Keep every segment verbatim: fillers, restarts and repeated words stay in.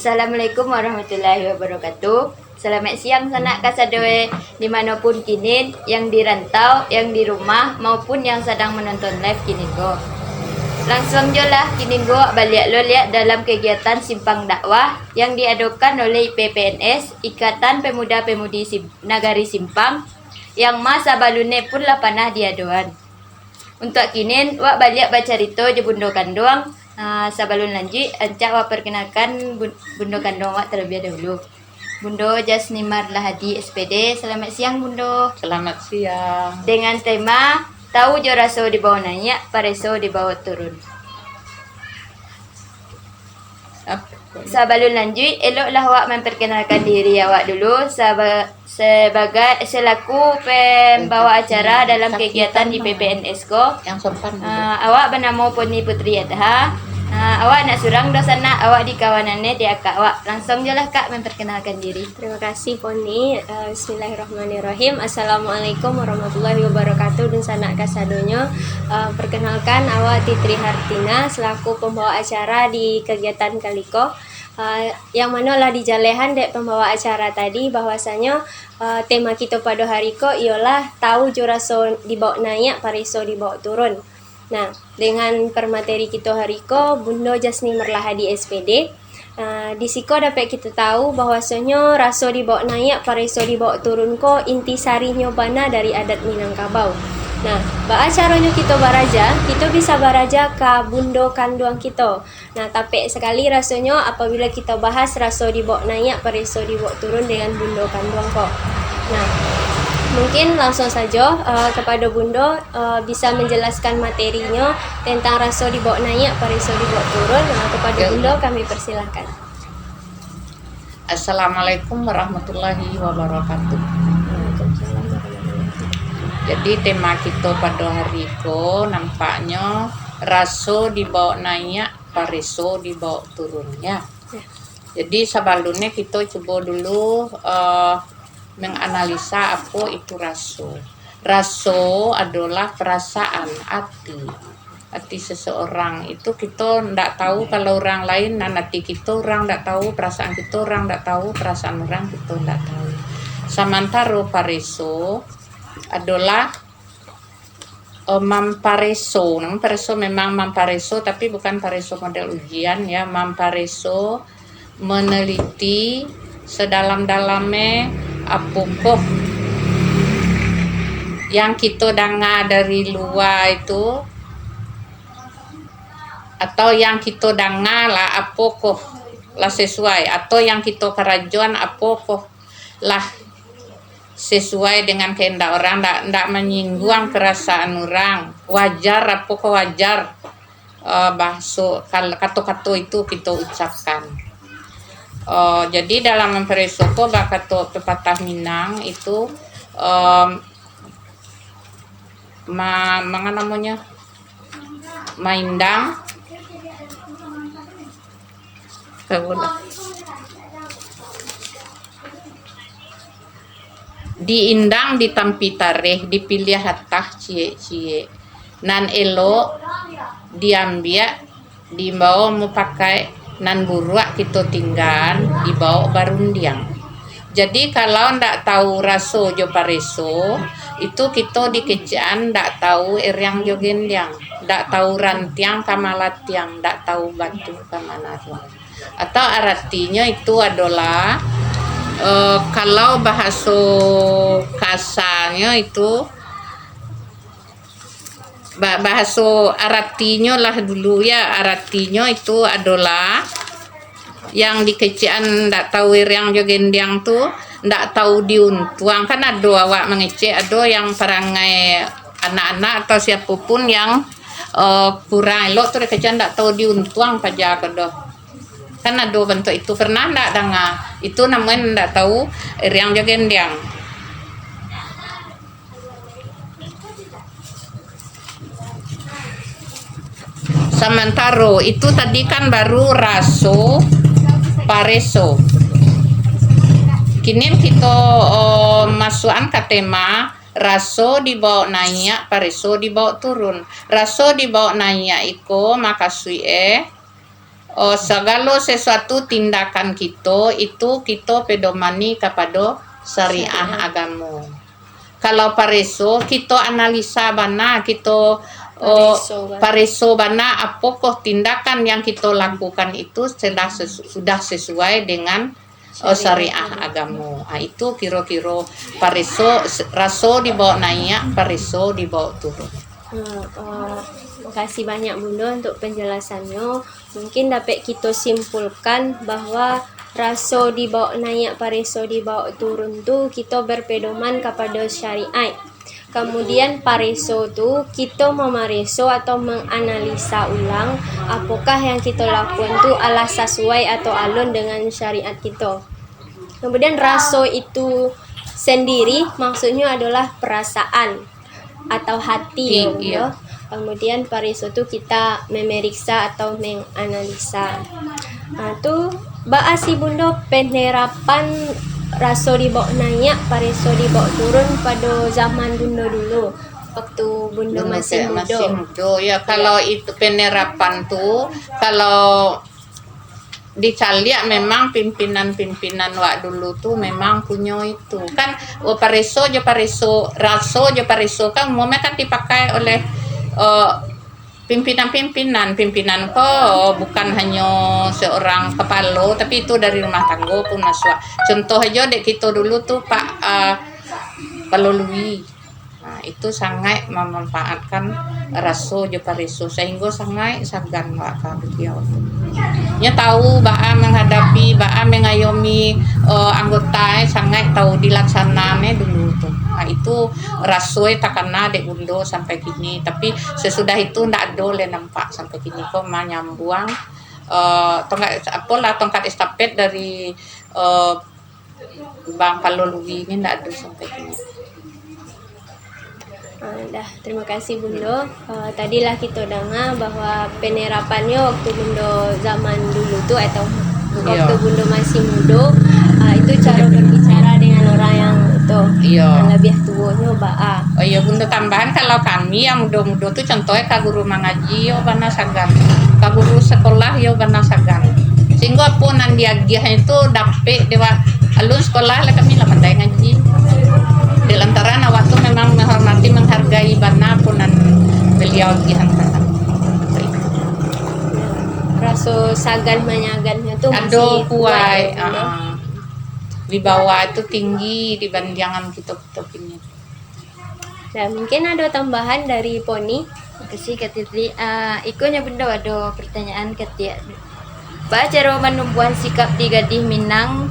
Assalamualaikum warahmatullahi wabarakatuh. Salamaik siang sanak kasadoe, di mano pun kinin, yang di rantau, yang di rumah, maupun yang sadang manonton live kinin ko. Langsuang jo lah kinin ko baliak lo liak dalam kegiatan simpang dakwah yang diadokan oleh I P P N S, Ikatan Pemuda Pemudi Sim-, Nagari Simpang, yang ma sabalun ne pun lah panah diadoan. Untuak kinin, wak baliak bacarito jo Bundo Kanduang. Ah, sabalun lanjuik, ancak wak perkenalkan Bun-, Bundo Kanduang wak terlebih dahulu. Bundo Jasni Marlahadi, S P D. Selamat siang, Bundo. Selamat siang. Dengan tema, Tahu jo raso dibaok naiak, pareso dibaok turun. Ap-, Sabalun lanjuik, eloklah awak memperkenalkan diri awak dulu saba-, sebagai, selaku pembawa acara dalam kegiatan di P P N S ko. Yang sopan dulu. Ah, awak banamo Poni Putri Yataha. Ah, awak nak surang doh sanak, awak dikawanannyo di akak awak. Langsuang jolah, Kak, memperkenalkan diri. Terima kasih, Poni. Eh, bismillahirrahmanirrahim. Assalamualaikum warahmatullahi wabarakatuh. Dunsanak kasadonyo. Eh, perkenalkan, awak Titri Hartina selaku pembawa acara di kegiatan kali ko. Eh, yang mano lah dijalehan dek pembawa acara tadi, bahwasanyo, eh, tema kito pado hari ko iyolah tahu jo raso dibaok naiak, pareso dibaok turun. Nah, dengan permateri kito hari ko, Bundo Jasni Merlahadi, S P D. Ah, di siko dapek kito tahu bahwasonyo raso dibaok naiak, pareso dibaok turun ko intisarinyo bana dari adat Minangkabau. Nah, baa caronyo kito baraja? Kito bisa baraja ka bundo kanduang kito. Nah, tapek sakali rasonyo apabila kito bahas raso dibaok naiak, pareso dibaok turun dengan bundo kanduang ko. Nah, mungkin langsuang sajo, eh, kapado bundo, eh, bisa manjalaskan materinyo tentang raso dibaok naiak, pareso dibaok turun. Nah, kapado bundo kami persilakan. Assalamualaikum warahmatullahi wabarakatuh. Jadi, tema kito pado hari ko nampaknyo raso dibaok naiak, pareso dibaok turun, ya. Ya. Jadi, sabalunnyo kito cubo dulu, eh, menganalisa apo itu raso. Raso adolah perasaan, ati. Ati seseorang itu kito ndak tahu kalau urang lain, nan ati kito urang ndak tahu, perasaan kito urang ndak tahu, perasaan urang kito ndak tahu. Samantaro pareso adolah eh, mampareso. Mampareso memang mampareso, tapi bukan pareso model ujian, ya. Mampareso, meneliti sedalam-dalamnya, apokoh yang kito danga dari lua itu, atau yang kito danga lah, apokoh lah sesuai, atau yang kito karajoan, apokoh lah sesuai dengan kehendak orang, ndak, ndak manyingguang perasaan urang. Wajar, apokoh wajar, eh, bahaso, kal-, kato-kato itu kito ucapkan. Eh, jadi dalam mampareso ko, bakato pepatah Minang itu, em, ma-, manga namonyo? Maindang. Diindang ditampi tareh, dipiliah atah ciek-ciek. Nan elok diambiak, dibaok mupakaik, nan buruak kito tinggaan, dibaok barundiang. Jadi, kalau ndak tahu raso jo pareso, itu kito dikecekan ndak tahu eriang jo gendiang, ndak tahu rantiang ka malatiang, ndak tahu batu ka manaruang. Atau aratinyo itu adolah, eh, kalau bahaso kasarnyo itu, Ba-, bahaso aratinyo lah dulu, ya. Aratinyo itu adolah yang dikecekan ndak tahu iriang jo gendiang tu, ndak tahu diuntuang. Kan ado awak mangecek, ado yang parangai anak-anak atau siapo pun yang, eh, kurang elok tu dikecekan ndak tahu diuntuang paja ko doh. Kan ado bantuak itu, pernah ndak danga? Itu namonyo ndak tahu iriang jo gendiang. Samantaro itu tadi kan baru raso pareso. Kini kito, oh, masuakan ka tema raso dibaok naiak, pareso dibaok turun. Raso dibaok naiak iko makasuik e, Oh, sagalo sesuatu tindakan kito, itu kito pedomani kapado syariah agamo. Kalau pareso, kito analisa bana, kito, oh, pareso bana. Pareso bana, apokoh tindakan yang kito lakukan itu sudah sesu-, sudah sesuai dengan, oh, syariah agamo. Ah, itu kiro-kiro pareso, se-, raso dibawa naiak, pareso dibawa turun. Hmm, eh, makasih banyak, Bundo, untuk penjelasannya. Mungkin dapek kito simpulkan bahwa raso dibawa naiak, pareso dibawa turun tu kito berpedoman kapado syariat. Kamudian, pareso tu kito mamareso atau manganalisa ulang, apokah yang kito lakukan tu alah sasuai atau alun dengan syariat kito. Kamudian, raso itu sendiri maksudnyo adolah perasaan atau hati, Hati, yo, Bundo. Iyo. Kamudian, pareso tu kita memeriksa atau menganalisa. Ah, tu baa sih, Bundo, penerapan raso dibawa naiak, pareso dibawa turun pado zaman Bundo dulu, waktu Bundo Bundo masih pe-, mudo? Masih mudo, ya. Iya. Kalau itu penerapan tu, kalau dicaliak memang pimpinan-pimpinan wak dulu tu memang punyo itu. Kan, oh, pareso jo pareso, raso jo pareso kan umumnyo kan dipakai oleh, eh, pimpinan-pimpinan. Pimpinan ko bukan hanyo seorang kapalo, tapi itu dari rumah tanggo pun masuak. Contoh ajo dek kito dulu tu, Pak, eh, Palolui. Nah, itu sangaik mamanfaatkan raso jo pareso, sahinggo sangaik sagan wak ka baliau tu. Nyo tahu baa manghadapi, baa mangayomi, eh, anggota, eh, sangaik tahu dilaksanaan, eh, dulu tu. Nah, itu raso, eh, takana dek Bundo sampai kini. Tapi sasudah itu ndak ado lai nampak sampai kini ko manyambuang, eh, tongkat, apolah, tongkat estafet dari, eh, Bang Palolui ni ndak ado sampai kini. Ah, dah, terima kasih, Bundo. Ah, tadi lah kito danga bahwa penerapannyo waktu Bundo zaman dulu tu, atau Iyo. waktu Bundo masih mudo, ah, itu caro berbicara dengan orang yang itu, Iyo. yang labiah tuonyo baa. Oh iyo, Bundo tambahan, kalau kami yang mudo-mudo tu, contohnyo ka guru mangaji, yo bana sagan. Ka guru sekolah, yo bana sagan. Sahinggo apo nan diagiah itu dapek dek awak. Alun sekolah lah kami lah pandai ngaji. Di lantaran awak tu memang menghormati, menghargai bana apo nan baliau agiahan ka kami. Raso sagan manyagannyo tu Ado masih kuat, kuat, yo, Bundo. Ah. Wibawa tu tinggi dibandiangan kito-kito kini. Nah, mungkin ado tambahan dari Poni. Makasih, Kak Titri. Ah, iko nyo Bundo ado pertanyaan katiak. Baa caro manumbuahan sikap di gadih Minang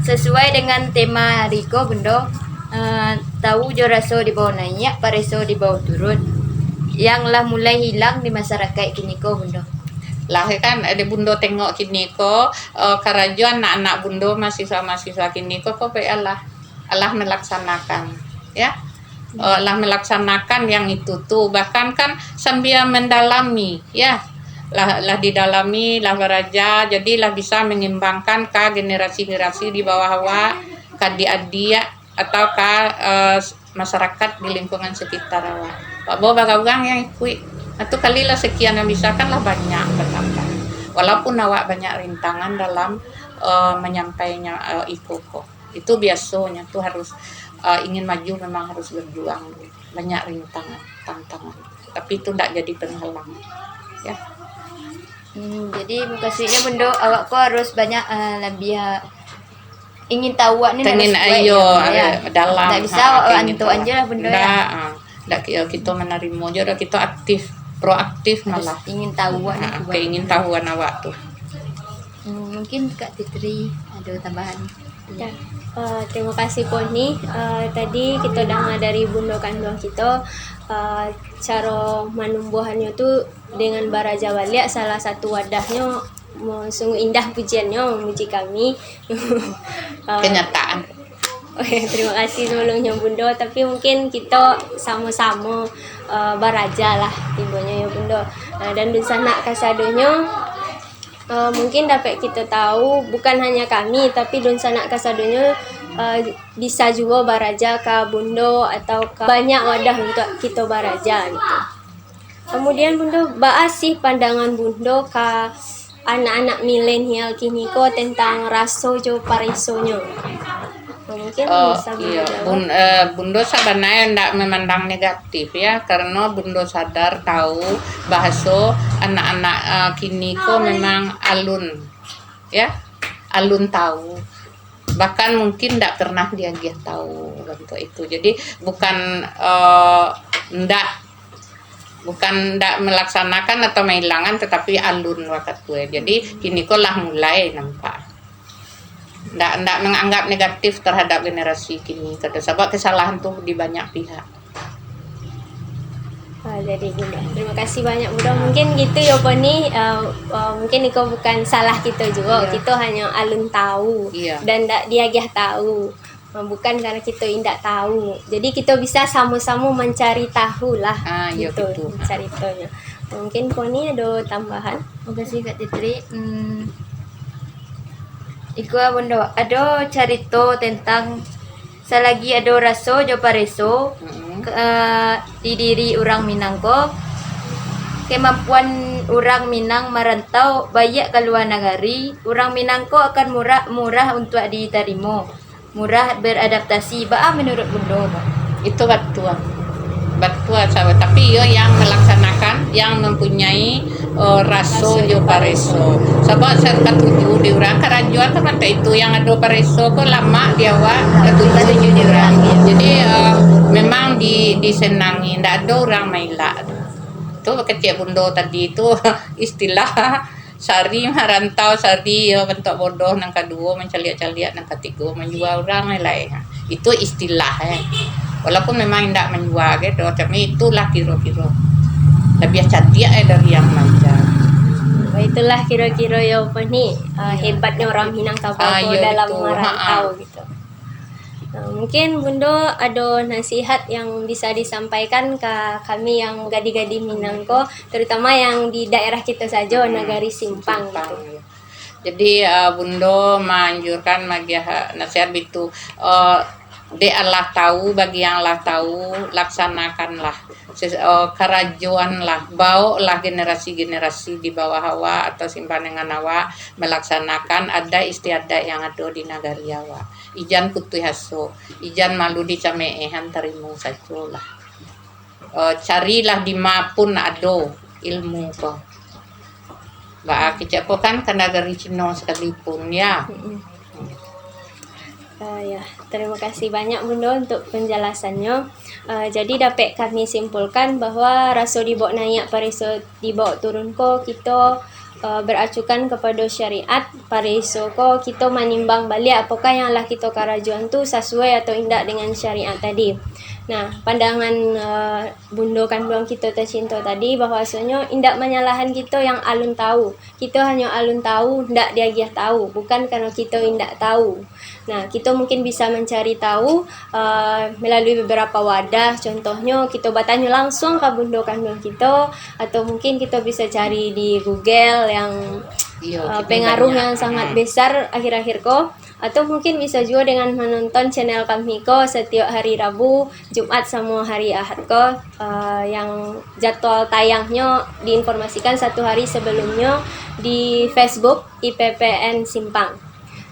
sasuai dengan tema hari ko, Bundo? Ah, tahu jo raso dibawa naiak, pareso dibawa turun. Yang lah mulai hilang di masyarakat kini ko, Bundo. Lah, kan, dek Bundo tengok kini ko, eh, karajo anak-anak Bundo, mahasiswa-mahasiswa kini ko, ko baiklah. Alah melaksanakan, ya. Eh, lah melaksanakan yang itu tu, bahkan kan sambil mendalami, ya. Lah, lah didalami, lah baraja, jadi lah bisa mengembangkan ka generasi-generasi di bawah awak, ka adik-adik, atau ka, eh, masyarakat di lingkungan sekitar awak. Awak bawa bagaurang yang ikuik. Nah, tu kali lah sekian yang bisa, kan lah banyak bertambah. Walaupun awak banyak rintangan dalam, eh, menyampainya, eh, iko ko. Itu biasonyo tu harus, eh, ingin maju memang harus berjuang. Banyak rintangan, tantangan. Tapi itu ndak jadi penghalang. Ya. Hmm, jadi mukasuiknyo Bundo, awak ko harus banyak, eh, labiah, eh, ingin tahu awak ni harus kuat, iyo, ya. Eh, dalam, Ndak bisa ha, awak ingin antok tahu. Aja lah Bundo, ya. Ndak, ah. Ndak ki-, kito manarimo je, dah kito aktif, proaktif malah. Harus ingin tahu awak ni kuat. Ha, keingin tahuan awak tu. Hmm, mungkin Kak Titri ada tambahan. Ya. Eh, terima kasih, Poni. Eh, tadi kito danga dari Bundo kanduang kito, eh, caro manumbuahannyo tu dengan baraja baliak, salah satu wadahnyo, mo-, sungguh indah pujiannyo, memuji kami. Eh, Kenyataan. Oke, terima kasih sebelumnya, Bundo. Tapi mungkin kito samo-samo, eh, baraja lah tibonyo, ya, Bundo. Eh, dan dunsanak kasadonyo, eh, mungkin dapek kito tahu, bukan hanya kami, tapi dunsanak kasadonyo, eh, bisa juo baraja ka Bundo atau ka banyak wadah untuk kito baraja gitu. Kamudian, Bundo, baa sih pandangan Bundo ka anak-anak milenial kini ko tentang raso jo paresonyo. Mungkin Oh, bisa iyo. Bunda jawab. Bun-, eh, Bundo sabananyo ndak memandang negatif, ya, karena Bundo sadar, tahu bahaso anak-anak, eh, kini ko memang alun, ya, alun tahu. Bahkan mungkin ndak pernah diagiah tahu bantuak itu. Jadi, bukan, eh, ndak, bukan ndak melaksanakan atau mailangkan, tetapi alun wakatu. Jadi, kini ko lah mulai nampak. Ndak, ndak menganggap negatif terhadap generasi kini, kata, sabab kesalahan tu di banyak pihak. Ah, jadi Bundo. Terima kasih banyak, Bundo. Mungkin gitu yo, Poni. Ah, ah, mungkin iko bukan salah kito juo. Iya. Kito hanyo alun tahu Iya. dan ndak diagiah tahu. Ah, bukan karena kito indak tahu. Jadi kito bisa samo-samo mancari tahu lah. Ah, iya, gitu gitu. Caritonyo. Mungkin Poni ado tambahan? Makasih, Kak Titri. Hmm, iko, Bundo, ado carito tentang salagi ado raso jo pareso, Mm-mm. ke-, eh, di diri urang Minang ko, kemampuan urang Minang marantau baiak ka lua nagari, urang Minang ko akan murah, murah untuak ditarimo, murah beradaptasi. Baa menurut Bundo, Kak? Itu batua. Batua, sahabat. Tapi iyo yang melaksanakan, yang mempunyai, eh, raso jo pareso. Sabab sa-, katuju di urang, karajo kan mantap itu, yang ado pareso ko lamak di awak, katuju di urang. Jadi, eh, memang di-, disenangi, ndak ado urang mailak. Tu kecek Bundo tadi tu istilah sari marantau, sari, yo, bantuak bodoh, nan kaduo mancaliak-caliak, nan katigo manjua urang lai. Itu istilah, eh. Walaupun memang indak manjua ge doh, tapi itulah kiro-kiro. Labiah cadiak, eh, dari yang mancari. Itulah kiro-kiro yo, apa ni, ah, Iya. hebatnya orang Minangkabau Ah, ko iya, dalam betul. merantau Ha-ha. gitu. Nah, mungkin Bundo ado nasihat yang bisa disampaikan ka kami yang gadih-gadih Minang ko, terutama yang di daerah kito sajo, Hmm, nagari Simpang Simpang, gitu. Iya. Jadi, ah, Bundo maanjurkan magiah, ah, nasihat bitu, eh, dek alah tahu, bagi yang lah tahu, laksanakanlah. Ses-, eh, karajoanlah, baoklah generasi-generasi di bawah awak atau simpan dengan awak melaksanakan adat istiadat yang ado di nagari awak. Ijan putuih aso, ijan malu dicameehan, tarimo sajolah. Eh, carilah di ma pun ado ilmu ko. Baa kecek ko kan ka nagari Cino sakalipun, ya. Mm-mm. Ah, ya, terima kasih banyak, Bundo, untuk penjelasannya. Ah, jadi, dapek kami simpulkan bahwa raso dibaok naiak, pareso dibaok turun ko, kito, ah, beracukan kepada syariat, pareso ko kito manimbang baliak apakah yang lah kito karajoan tu sasuai atau indak dengan syariat tadi. Nah, pandangan, ah, Bundo kanduang kito tacinto tadi, bahwasonyo indak manyalahan kito yang alun tahu. Kito hanyo alun tahu, ndak diagiah tahu, bukan karano kito indak tahu. Nah, kito mungkin bisa mancari tahu, eh, melalui beberapa wadah, contohnyo kito batanyo langsuang ka Bundo kanduang kito, atau mungkin kito bisa cari di Google yang, Iyo, eh, kito pengaruh banyak. yang sangat Hmm. besar akhir-akhir ko. Atau mungkin bisa juo dengan manonton channel kami ko satiok hari Rabu, Jumaat, samo hari Ahad ko, eh, yang jadwal tayangnyo diinformasikan satu hari sebelumnyo di Facebook I P P N Simpang.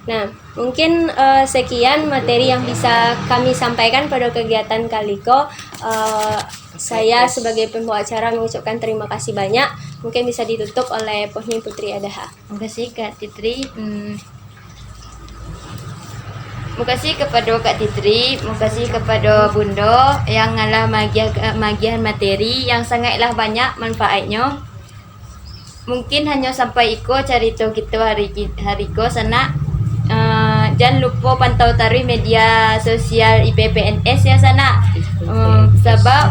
Nah, mungkin, eh, sekian materi yang bisa kami sampaikan pada kegiatan kali ko. Eh, saya sebagai pembawa acara mengucapkan terima kasih banyak. Mungkin bisa ditutup oleh Pohni Putri Adaha. Makasih, Kak Titri. Hmm. Makasih kepada Kak Titri, makasih kepada Bundo yang alah magiah, magiah materi yang sangatlah banyak manfaatnyo. Mungkin hanyo sampai iko carito kito hari ki-, hari ko, sanak. Eh, jan lupo pantau taruih media sosial I P P N S ya, sanak. Eh, sabab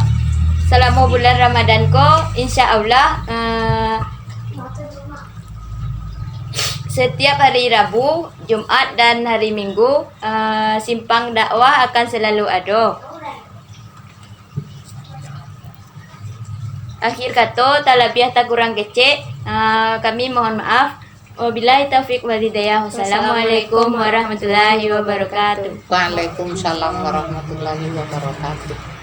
salamo bulan Ramadan ko, insya Allah, eh, Setiap hari Rabu, Jumaat, dan hari Minggu, eh, simpang dakwah akan selalu ado. Akhir kato, talabiah takurang kecek, eh, kami mohon maaf. Wabillahi taufik wal hidayah. Wassalamualaikum warahmatullahi wabarakatuh. Waalaikumsalam warahmatullahi wabarakatuh.